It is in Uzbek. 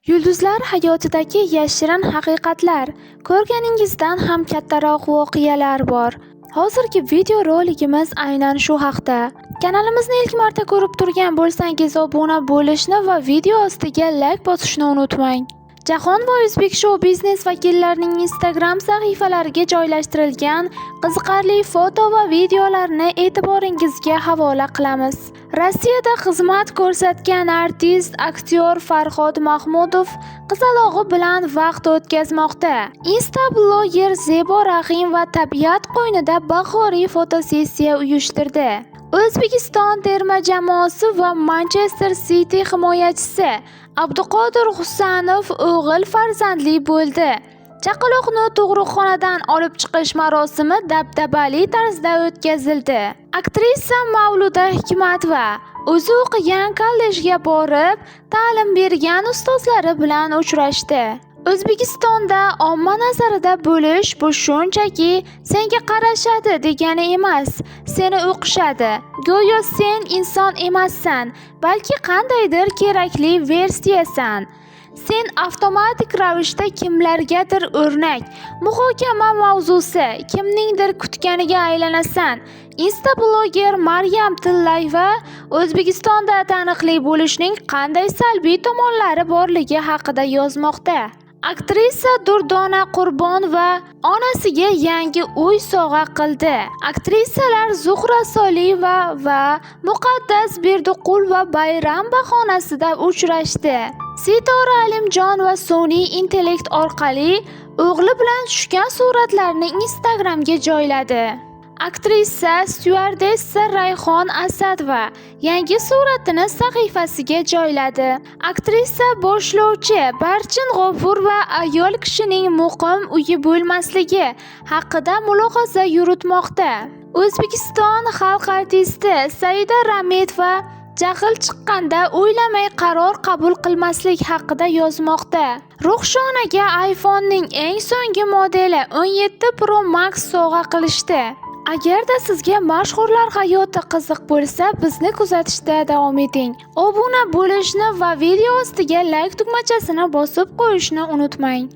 Yulduzlar hayotidagi yashirin haqiqatlar, ko'rganingizdan ham kattaroq voqealar bor. Hozirgi videorolikimiz aynan shu haqda. Kanalimizni ilk marta ko'rib turgan bo'lsangiz, obuna bo'lishni va video ostiga layk bosishni unutmang. Jahon va o'zbek shou-biznes vakillarining Instagram sahifalariga joylashtirilgan qiziqarli foto va videolarni e'tiboringizga havola qilamiz. Rossiyada xizmat ko'rsatgan artist, aktyor Farhod Mahmudov qizalog'i bilan vaqt o'tkazmoqda. Insta bloger Zebo Rahim va tabiat qo'ynida bahoriy fotosessiya uyushtirdi. O'zbekiston terma jamoasi va Manchester City himoyachisi Abduqodir Husanov o'g'il farzandli bo'ldi. Chaqaloqni tug'ruqxonadan olib chiqish marosimi dabdabali tarzda o'tkazildi. Aktrisa Mavluda Hikmatova o'zi o'qigan kollejga borib, ta'lim bergan ustozlari bilan uchrashdi. O'zbekistonda omma nazarida bo'lish bu shunchaki senga qarashadi degani emas, seni o'qishadi. Go'yo sen inson emassan, balki qandaydir kerakli versiyasan. Sen avtomatik ravishda kimlargadir o'rnak, muhokama mavzusi, kimningdir kutganiga aylanasan. Insta bloger Maryam Tillayeva O'zbekistonda taniqli bo'lishning qanday salbiy tomonlari borligi haqida yozmoqda. Aktrisa Durdona Qurbonova onasiga yangi uy sovg'a qildi. Aktrisalar Zuhra Soliyeva va Muqaddas Berdiqulova bayram bahonasida uchrashdi. Sitora Alimjon va sun'iy intellekt orqali o'g'li bilan tushgan suratlarni Instagramga joyladi. Aktrisa styuardessa Rayhon Asadova yangi suratini sahifasiga joyladi. Aktrisa boshlovchi Barchin G'ofurova ayol kishining muqim uyi bo'lmasligi haqida mulohaza yuritmoqda. O'zbekiston xalq artisti Saida Rametova jahl chiqqanda o'ylamay qaror qabul qilmaslik haqida yozmoqda. Ruxshonaga iPhone'ning eng so'nggi modeli 17 Pro Max sovg'a qilishdi. Agarda sizga mashhurlar hayoti qiziq bo'lsa, bizni kuzatishda davom eting. Obuna bo'lishni va video ostiga layk tugmachasini bosib qo'yishni unutmang.